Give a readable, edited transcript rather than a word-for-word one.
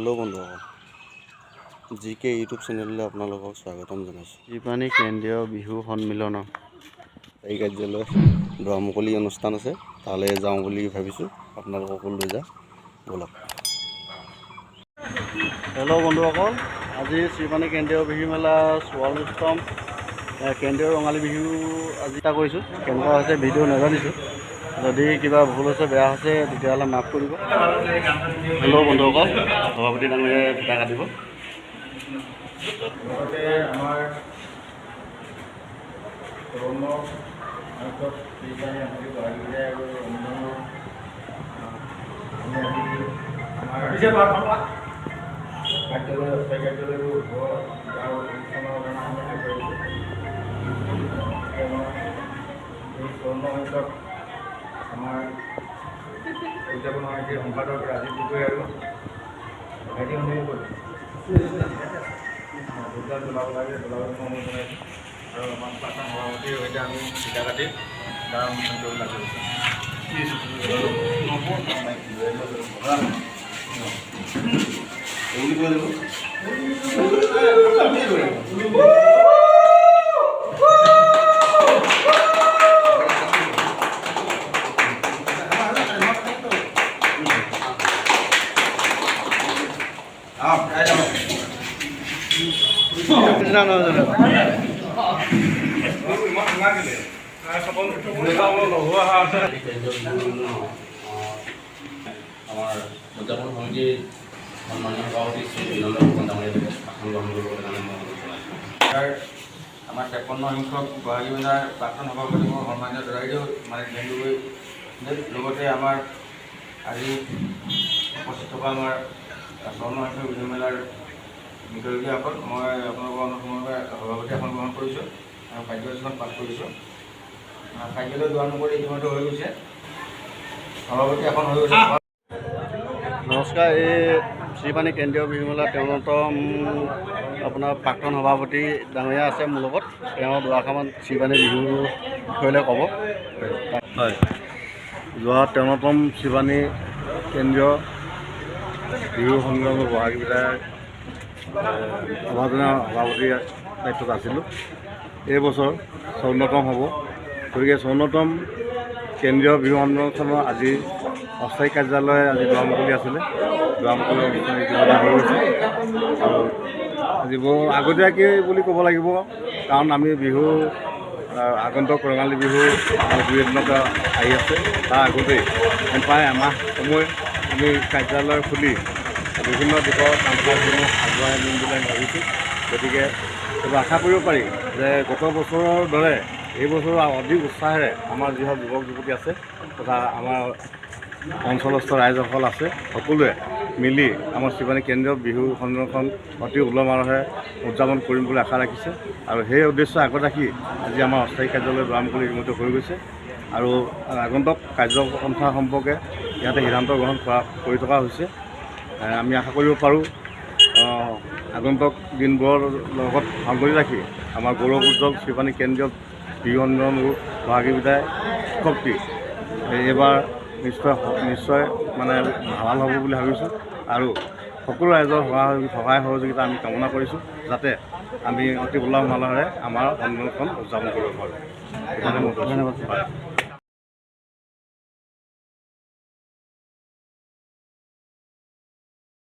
Hello' বন্ধুসকল, G কে YouTube চেনেললৈ আপোনালোকক স্বাগতম জনাইছোঁ। শ্ৰীপানী কেন্দ্ৰীয় বিহু সন্মিলনৰ এই কাৰ্যালয় দুৱাৰ মুকলি অনুষ্ঠান আছে, তালৈ যাওঁ বুলি ভাবিছোঁ, আপোনালোককো লৈ যাওঁ ব'লক। হেল্ল' বন্ধুসকল, আজি শ্ৰীপানী কেন্দ্ৰীয় বিহু মেলা 44তম কেন্দ্ৰীয় ৰঙালী বিহু আজি এটা কৰিছোঁ। কেনেকুৱা হৈছে ভিডিঅ' নাজানিছোঁ, যদি কিবা ভুল হৈছে বেয়া হৈছে তেতিয়াহ'লে মাফ কৰিব। হেল্ল' বন্ধুসকল, সভাপতি ডাঙৰীয়াই ফিটা কাটিব। লগতে আমাৰ 54 শ্ৰীপানী আমতি বহাগী বিদায় আৰু অনুষ্ঠানৰ আমি আজি আমাৰ কাৰ্যালয় অস্থায়ী কাৰ্যালয়বোৰ আৰু অনুষ্ঠানৰ কাৰণে আমি আগবাঢ়িছোঁ। আমাৰ এই 54 সংখ্যক আমাৰ উদযাপন সমিতিৰ সম্পাদক ৰাজীৱ গগৈ আৰু ভাইটি সন্দিকৈ ভোটদান জ্বলাব লাগে, জ্বলাবলৈ মই অনুৰোধ জনাইছোঁ। আৰু আমাৰ প্ৰাক্তন সভাপতিৰ সৈতে আমি ফিটা কাটি তাৰ অনুষ্ঠান কৰিবলৈ আগবাঢ়িছোঁ। আমাৰ উদযাপন সমিতিৰ সন্মানীয় সভাপতি শ্ৰী বিনন্দ ফুকন ডাঙৰীয়া আসন গ্ৰহণ কৰিবৰ কাৰণে মই অনুৰোধ জনাইছোঁ। ইয়াৰ আমাৰ 53 সংখ্যক বহাগী মেলাৰ প্ৰাক্তন সভাপতি মোৰ সন্মানীয় দদাইদেউ মানে ধীৰেণ গগৈ, লগতে আমাৰ আজি উপস্থিত থকা আমাৰ 54 সংখ্যক বিহু মেলাৰ বিষয়ববীয়াসকল, মই আপোনালোকৰ অনুসৰণে সভাপতি আসন গ্ৰহণ কৰিছোঁ আৰু কাৰ্যসূচীখন পাঠ কৰিছোঁ। কাৰ্যালয় দুৱাৰ মুকলি ইতিমধ্যে হৈ গৈছে, সভাপতি আসন হৈ গৈছে। নমস্কাৰ, এই শ্ৰীপানী কেন্দ্ৰীয় বিহু মেলা 53তম আপোনাৰ প্ৰাক্তন সভাপতি ডাঙৰীয়া আছে মোৰ লগত, তেওঁ দুআষাৰমান শ্ৰীপানী বিহুৰ বিষয়লৈ ক'ব। হয়, যোৱা 53তম শ্ৰীপানী কেন্দ্ৰীয় বিহু সন্মিলনৰ বহাগী বিদায় সভাজনৰ সভাপতিৰ দায়িত্বত আছিলোঁ। এই বছৰ 54তম হ'ব, গতিকে 54তম কেন্দ্ৰীয় বিহু সন্মিলনখনৰ আজি অস্থায়ী কাৰ্যালয় আজি দুৱাৰ মুকলি আছিলে, দুৱাৰ মুকলি অনুষ্ঠান ইতিমধ্যে হৈ গৈছে। আৰু আজি বৰ আগতীয়াকৈ বুলি ক'ব লাগিব, কাৰণ আমি বিহু আগন্তুক ৰঙালী বিহু দুই এদিনতে আহি আছে, তাৰ আগতেই প্ৰায় এমাহ সময় আমি কাৰ্যালয় খুলি বিভিন্ন দিশৰ কাম কাজসমূহ আগবঢ়াই নিম বুলি আমি ভাবিছোঁ। গতিকে এইটো আশা কৰিব পাৰি যে গত বছৰৰ দৰে এই বছৰো অধিক উৎসাহেৰে আমাৰ যিসকল যুৱক যুৱতী আছে তথা আমাৰ অঞ্চলস্থ ৰাইজসকল আছে, সকলোৱে মিলি আমাৰ শ্ৰীপানী কেন্দ্ৰীয় বিহু সন্মিলনখন অতি উলহ মালহেৰে উদযাপন কৰিম বুলি আশা ৰাখিছে। আৰু সেই উদ্দেশ্য আগত ৰাখি আজি আমাৰ অস্থায়ী কাৰ্যালয় দুৱাৰ মুকলি ইতিমধ্যে হৈ গৈছে। আৰু আগন্তুক কাৰ্যপন্থা সম্পৰ্কে ইয়াতে সিদ্ধান্ত গ্ৰহণ কৰি থকা হৈছে। আমি আশা কৰিব পাৰোঁ আগন্তুক দিনবোৰৰ লগত সংগতি ৰাখি আমাৰ গৌৰৱ উজ্জ্বল শ্ৰীপানী কেন্দ্ৰীয় বিহু সন্মিলন বহাগী বিদায় উৎসৱটি এইবাৰ নিশ্চয় মানে ভাল হ'ব বুলি ভাবিছোঁ। আৰু সকলো ৰাইজৰ সহায় সহযোগিতা আমি কামনা কৰিছোঁ, যাতে আমি অতি উলহ মালহেৰে আমাৰ সন্মিলনখন উদযাপন কৰিব পাৰোঁ। ধন্যবাদ।